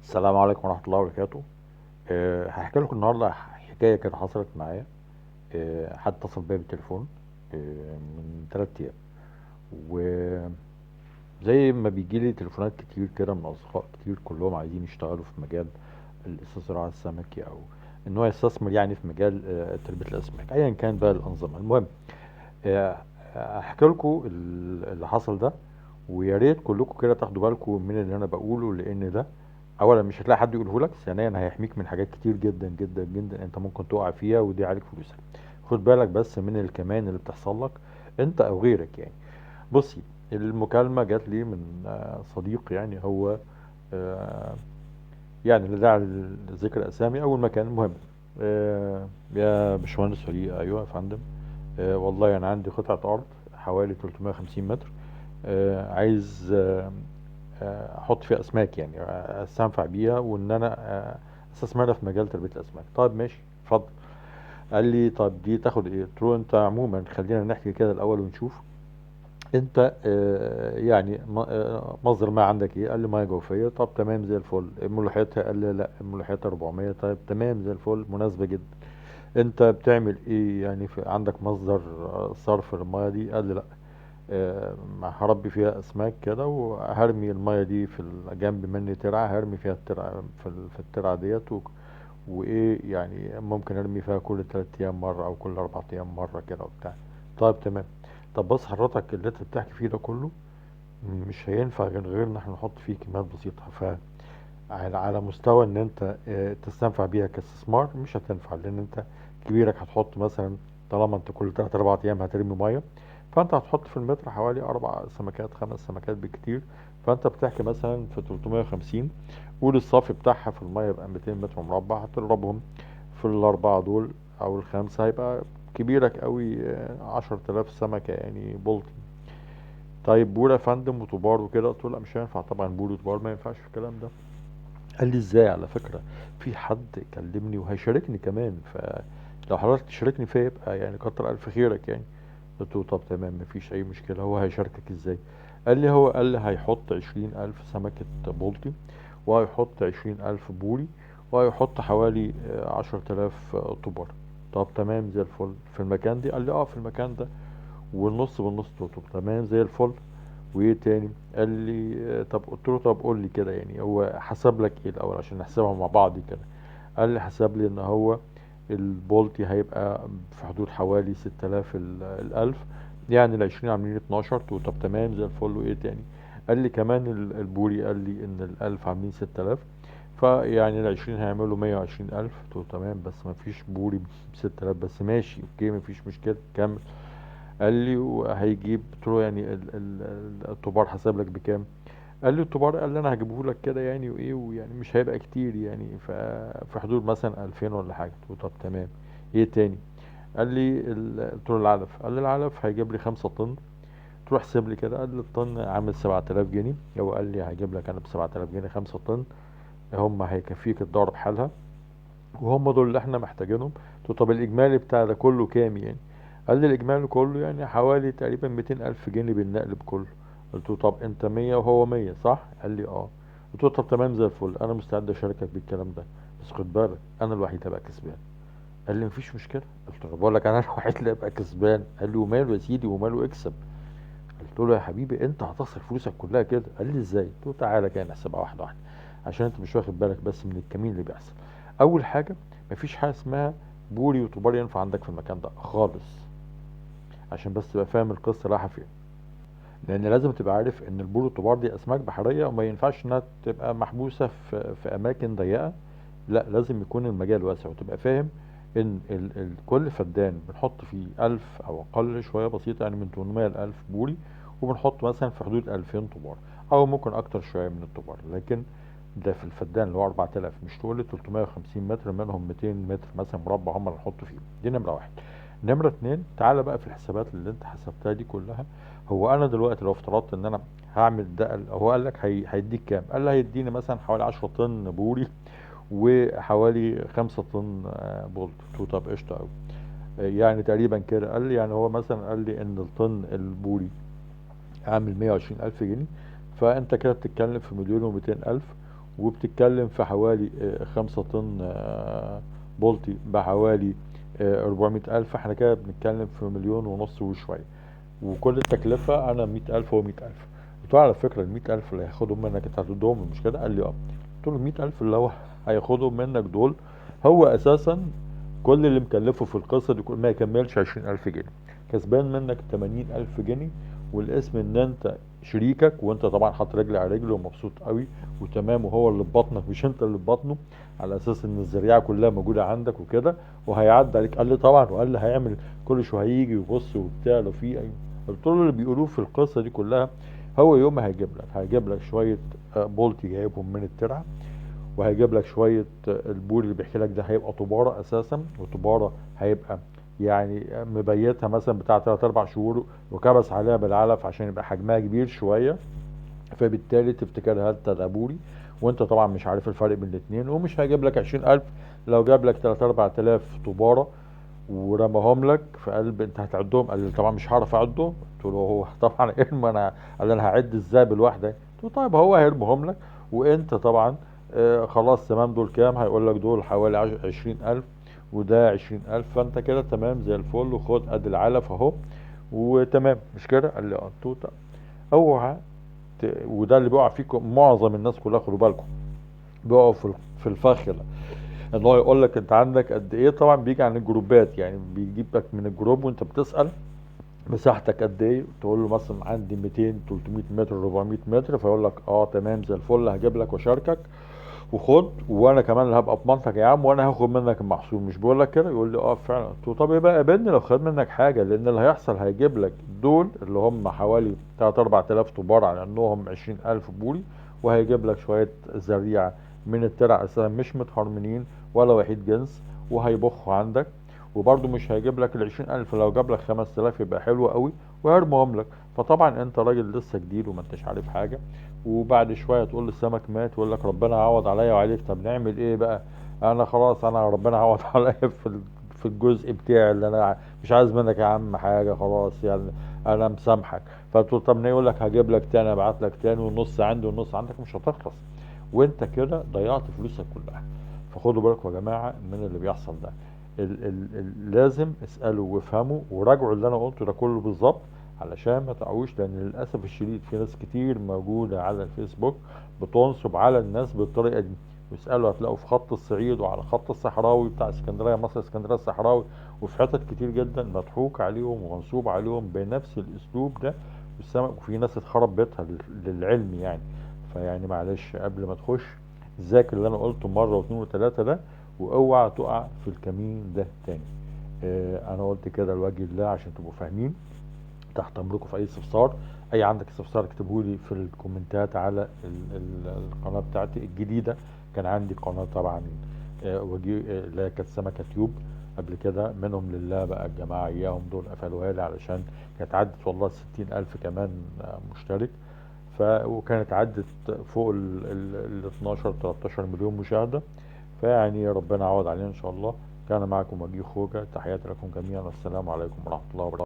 السلام عليكم ورحمة الله وبركاته. هحكي لكم النهاردة حكاية كده حصلت معايا. حد اتصل بيا بالتليفون من 3 أيام، وزي ما بيجي لي تليفونات كتير كده من أصدقاء كتير كلهم عايزين يشتغلوا في مجال الاستزراع السمكي أو إن هو يستثمر في مجال تربية الأسماك أيا كان بقى الأنظمة. المهم، هحكي لكم اللي حصل ده، ويا ريت كلكم كده تاخدوا بالكم من اللي أنا بقوله، لأن ده أولا مش هتلاقي حد يقوله لك، ثانيا هيحميك من حاجات كتير جدا جدا جدا أنت ممكن تقع فيها ودي عليك فلوسك. خد بالك بس من الكمان اللي بتحصل لك أنت أو غيرك. المكالمة جات لي من صديق، هو، لا داعي لذكر أسامي أول ما كان. المهم، يا باشمهندس فريق، أيوه يا فندم، والله أنا عندي قطعة أرض حوالي 350 متر، عايز أحط فيها أسماك، أستنفع بيها وإن أنا، أستثمرها في مجال تربية الأسماك. طيب ماشي اتفضل. قال لي طب دي تاخد إيه؟ قلت له أنت عموما خلينا نحكي كده الأول ونشوف أنت، مصدر ما عندك إيه؟ قال لي مية جوفية. طب تمام زي الفل. ملوحيتها؟ قال لي لا ملوحيتها 400. طيب تمام زي الفل، مناسبة جدا. أنت بتعمل إيه في عندك مصدر، صرف المية دي؟ قال لي لا، هربي فيها أسماك كده وهرمي المية دي في جنب مني ترعة، هرمي فيها الترعة في الترعة ديت، وإيه ممكن أرمي فيها كل تلات أيام مرة أو كل أربع أيام مرة كده. طيب تمام. طب بص حضرتك اللي أنت بتحكي فيه ده كله مش هينفع غير إن إحنا نحط فيه كميات بسيطة، ف على مستوى إن أنت، تستنفع بيها كاستثمار مش هتنفع، لأن أنت كبيرك هتحط مثلا طالما أنت كل تلات أربع أيام هترمي مية، فأنت هتحط في المتر حوالي 4 سمكات 5 سمكات بالكتير، فأنت بتحكي مثلا في 350، قول الصافي بتاعها في المية يبقى 200 متر مربع، هتضربهم في الأربعة دول أو الخمسة هيبقى كبيرك قوي، 10000 سمكة بولتي. طيب بورة يا فندم وطوبار وكده؟ قلت له لا مش هينفع طبعا بور وطوبار، ما ينفعش في الكلام ده. قال لي ازاي؟ على فكرة في حد كلمني وهيشاركني كمان، فلو حضرتك تشاركني فيا يبقى كتر ألف خيرك. قلت له طب تمام مفيش أي مشكلة. هو هيشاركك ازاي؟ قال لي هو قال لي هيحط 20000 سمكة بولتي، وهيحط 20000 بوري، وهيحط حوالي، 10000، طوبار. طب تمام زي الفل. في المكان دي؟ قال لي في المكان ده، والنص بالنص. طب تمام زي الفل. وايه تاني؟ قال لي، طب قلت له طب قول لي كده هو حسب لك ايه الاول عشان نحسبها مع بعض كده. قال لي حسب لي ان هو البولتي هيبقى في حدود حوالي 6000 الالف، يعني العشرين عاملين اتناشر. قلت له طب تمام زي الفل. وايه تاني؟ قال لي كمان البوري قال لي ان الالف عاملين 6000، فيعني العشرين هيعملوا 120000. قلت له تمام، بس مفيش بوري ب 6000، بس ماشي اوكي مفيش مشكلة كمل. قال لي وهيجيب، قلت له الطوبار حسب لك بكام؟ قال لي الطوبار قال لي انا هجيبه لك كده وايه، ويعني مش هيبقى كتير في حدود مثلا 2000 ولا حاجه. قلت له طب تمام. ايه تاني؟ قال لي قلت له العلف. قال لي العلف هيجيب لي 5 طن. قلت له احسب لي كده. قال لي الطن عامل 7000 جنيه. هو قال لي هجيب لك انا ب 7000 جنيه 5 طن، هم هيكفيك الدار بحالها، وهم دول اللي احنا محتاجينهم. قلت له طب الاجمالي بتاع ده كله كام يعني؟ قال لي الاجمالي كله حوالي تقريبا 200000 جنيه بالنقل بكله. قلت له طب انت 100 وهو 100 صح؟ قال لي اه. قلت له طب تمام زي الفل، انا مستعد اشاركك بالكلام ده، بس خد بالك انا الوحيد هبقى كسبان. قال لي مفيش مشكله. قلت له بقول لك انا الوحيد اللي هبقى كسبان. قال لي وماله يا سيدي وماله اكسب. قلت له يا حبيبي انت هتصرف فلوسك كلها كده. قال لي ازاي؟ قلت له تعالى كده نحسبها واحده واحده عشان انت مش واخد بالك بس من الكمين اللي بيحصل. اول حاجه مفيش حاجه اسمها بوري وطوبار ينفع عندك في المكان ده خالص، عشان بس تبقى فاهم القصه رايحه فين، لان لازم تبقى عارف ان البور والطوبار دي اسماك بحريه وما ينفعش انها تبقى محبوسه في اماكن ضيقه، لا لازم يكون المجال واسع، وتبقى فاهم ان كل فدان بنحط فيه 1000 او اقل شويه بسيطه، يعني من 800 ل 1000 بوري، وبنحط مثلا في حدود 2000 طوبار او ممكن اكتر شويه من الطوبار، لكن ده في الفدان اللي هو 4000، مش تقول لي 350 متر منهم 200 متر مثلا مربع هم اللي نحط فيهم. دي نمره واحد. نمره 2، تعالى بقى في الحسابات اللي انت حسبتها دي كلها. هو انا دلوقتي لو افترضت ان انا هعمل ده، هو قال لك هيديك كام؟ قال لي هيديني مثلا حوالي 10 طن بوري وحوالي 5 طن، بولت. قلت له طب قشطه قوي، يعني تقريبا كده. قال لي هو مثلا قال لي ان الطن البوري عامل 120000 جنيه، فانت كده بتتكلم في 1,200,000، وبتتكلم في حوالي 5 طن بلطي بحوالي 400,000. احنا كده بنتكلم في 1.5 مليون وشوية، وكل التكلفة انا 100,000 وهو 100,000. قلت له على فكرة 100,000 اللي هياخدهم منك انت هتديهم مش كده؟ قال لي اه. قلت له 100,000 اللي هو هياخدهم منك دول هو اساسا كل اللي مكلفة في القصة دي ما يكملش 20,000 جنيه، كسبان منك 80,000 جنيه، والاسم ان انت شريكك، وانت طبعا حاطط رجل على رجل ومبسوط قوي وتمام، وهو اللي في بطنك مش انت اللي في بطنه، على اساس ان الزريعه كلها موجودة عندك وكده، وهيعدي عليك. قال لي طبعا، وقال لي هيعمل كل شوية هيجي ويبص وبتاع لو في اي. قلت له اللي بيقولوه في القصة دي كلها هو يوم ما هيجيب لك شوية بولتي جايبهم من الترعه، وهيجيب لك شوية البول اللي بيحكي لك ده هيبقى طباره اساسا، وطباره هيبقى يعني مبيتها مثلا بتاع 3-4 شهور وكبس عليها بالعلف عشان يبقى حجمها كبير شوية، فبالتالي تفتكرها انت ده بوري، وانت طبعا مش عارف الفرق بين الاتنين. ومش هيجيب لك 20,000، لو جاب لك 3-4 آلاف طباره ورماهم لك في قلب انت هتعدهم؟ قال لي طبعا مش هعرف اعدهم. قلت له هو طبعا ارمي، انا قال لي انا هعد ازاي بالواحده؟ قلت له طيب هو هيرميهم لك وانت طبعا خلاص تمام، دول كام؟ هيقول لك دول حوالي 20,000 وده 20,000، فانت كده تمام زي الفل، وخد قد العلف اهو وتمام مش كده؟ قال لي اه. قلت له طب اوعى وده اللي بيقع فيكم معظم الناس كلها، خدوا بالكم، بيقعوا في الفخ ده، ان هو يقول لك انت عندك قد ايه. طبعا بيجي عن الجروبات، يعني بيجيبك من الجروب وانت بتسأل مساحتك قد ايه، تقول له مثلا عندي 200 300 متر 400 متر، فيقول لك اه تمام زي الفل، هجيب لك واشاركك وخد، وانا كمان اللي هبقى في منطقة يا عم، وانا هاخد منك المحصول. مش بقول لك كده؟ يقول لي اه فعلا. قلت له طب يبقى قابلني لو خد منك حاجة، لان اللي هيحصل هيجيب لك دول اللي هم حوالي 3-4 آلاف طوبار على انهم 20,000 بوري، وهيجيب لك شوية زريعه من الترع اساسا مش متهرمنين ولا وحيد جنس، وهيبخوا عندك، وبرده مش هيجيب لك 20,000، لو جاب لك 5,000 يبقى حلو قوي وهيرمهم لك. فطبعا انت راجل لسه جديد وما انتش عارف حاجة، وبعد شوية تقول السمك مات، يقول لك ربنا عوض عليا وعليك. طب نعمل ايه بقى؟ انا خلاص، انا ربنا عوض عليا في الجزء بتاعي اللي انا مش عايز منك يا عم حاجة، خلاص يعني انا مسامحك. فتقول طب يقول لك هجيب لك تاني، ابعت لك تاني، والنص عندي والنص عندك، مش هتخلص، وانت كده ضيعت فلوسك كلها. فخدوا بالكم يا جماعة من اللي بيحصل ده، لازم اسالوا وافهموا وراجعوا اللي انا قلته ده كله بالظبط علشان ما تقعوش، لان للاسف الشديد في ناس كتير موجودة على الفيسبوك بتنصب على الناس بالطريقة دي. واسالوا هتلاقوا في خط الصعيد وعلى خط الصحراوي بتاع اسكندرية، مصر اسكندرية الصحراوي، وفي حتت كتير جدا مضحوك عليهم ومنصوب عليهم بنفس الاسلوب ده، والسمك، وفي ناس اتخرب بيتها للعلم يعني. فيعني معلش قبل ما تخش ذاكر اللي انا قلته مرة واثنين وثلاثة ده، واوعى تقع في الكمين ده تاني. انا قلت كده لوجه الله عشان تبقوا فاهمين. تحت امركم في اي استفسار، اي عندك استفسار اكتبه لي في الكومنتات على القناة بتاعتي الجديدة. كان عندي قناة طبعا، اللي هي كانت سمكة تيوب قبل كده، منهم لله بقى الجماعة اياهم دول قفلوها لي علشان كانت عدت والله 60,000 كمان، مشترك، وكانت عدت فوق ال 12-13 مليون مشاهده. فيعني ربنا يعوض علينا ان شاء الله. كان معكم وجيه خوجة، تحياتي لكم جميعا، والسلام عليكم ورحمة الله وبركاته.